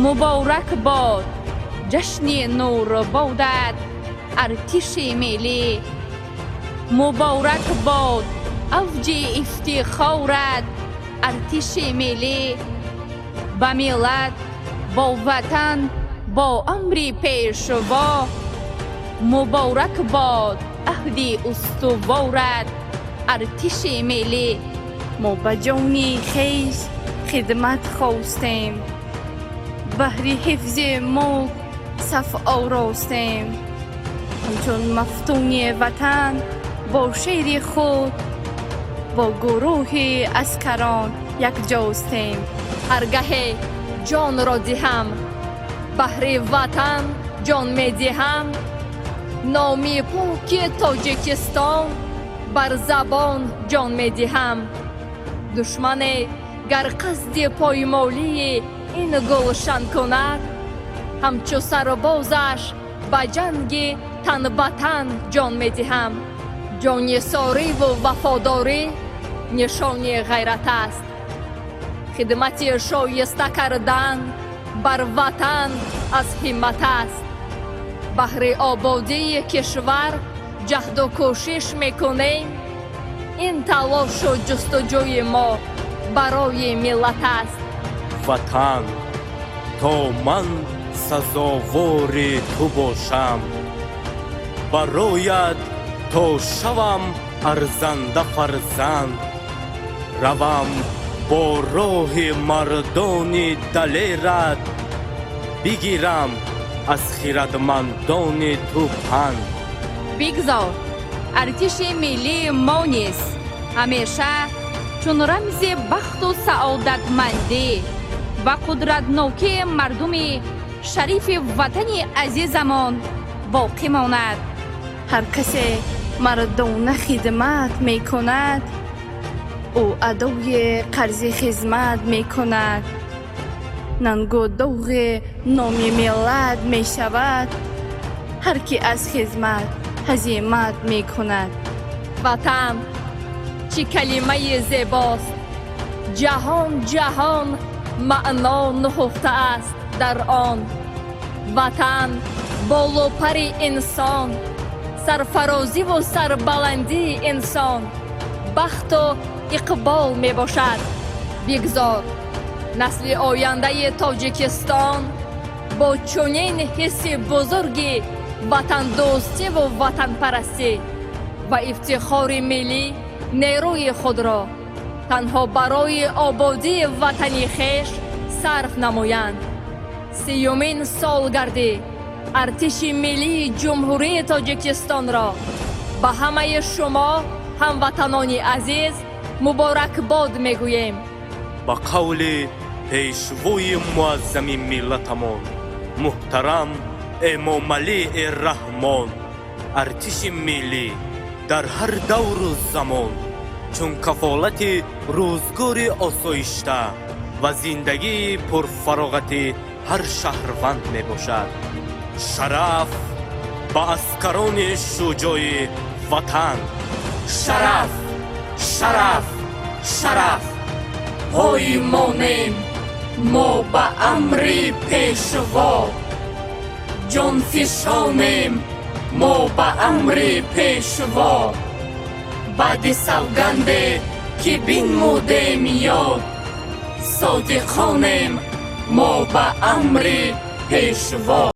Муборак бод ҷашни нурбодат, Артиши миллӣ. Муборак бод авҷи ифтихорат, Артиши миллӣ. Ба миллат, бо ватан, бо амри Пешво, муборак бод аҳди устуворат, Артиши миллӣ. Мо ба ҷони хеш хидмат хостем, баҳри ҳифзи мулк саф оростем. Ҳамчун мафтуни ватан бо шери худ, бо гурӯҳи аскарон якҷостем. Ҳаргаҳе ҷонро диҳам, баҳри ватан ҷон медиҳам. Номи поки Тоҷикистон бар забон ҷон медиҳам. Душмане гар қасди поймолии ин гулшан кунад, ҳамчу сарбозаш ба ҷанги тан ба тан ҷон медиҳам. Ҷоннисориву вафодорӣ нишони ғайрат аст. Хидмати шоиста кардан бар ватан аз ҳиммат аст. Баҳри ободии кишвар ҷаҳду кӯшиш мекунем. Ин талошу ҷустуҷӯи мо барои миллат аст. Ватан, то ман сазовори ту бошам, барояд то шавам арзанда фарзанд, равам бо роҳи мардони далерат, бигирам аз хирадмандони ту панд. Бигзор Артиши миллии мо низ ҳамеша чун рамзи бахту саодатмандӣ ва қудратнокии мардуми шарифи ватани азизамон боқӣ монад. Ҳар касе мардона хидмат мекунад, ӯ адои қарзи хизмат мекунад. Нангу доғи номи миллат мешавад, ҳар ки аз хизмат ҳазимат мекунад. Ватан чӣ калимаи зебост! Ҷаҳон ҷаҳон маъно нуҳуфта аст дар он. Ватан болу пари инсон, сарфарозиву сарбаландии инсон, бахту иқбол мебошад. Бигзор насли ояндаи Тоҷикистон бо чунин ҳисси бузурги ватандӯстиву ватанпарастӣ ва ифтихори миллӣ нерӯи худро танҳо барои ободии ватани хеш сарф намоянд. 30-умин солгарди Артиши миллии Ҷумҳурии Тоҷикистонро ба ҳамаи шумо, ҳамватанони азиз, муборакбод мегӯем. Ба қавли Пешвои муаззами миллатамон муҳтарам Эмомалӣ Раҳмон, Артиши миллӣ дар ҳар давру замон чун кафолати рӯзгори осоишта ва зиндагии пурфароғати ҳар шаҳрванд мебошад. Шараф ба аскарони шуҷои ватан! Шараф, шараф, шараф! Поймонем мо ба амри Пешво, ҷонфишонем мо ба амри Пешво. Баъди савганде ки бинмудем ёд, содиқонем мо ба амри Пешво.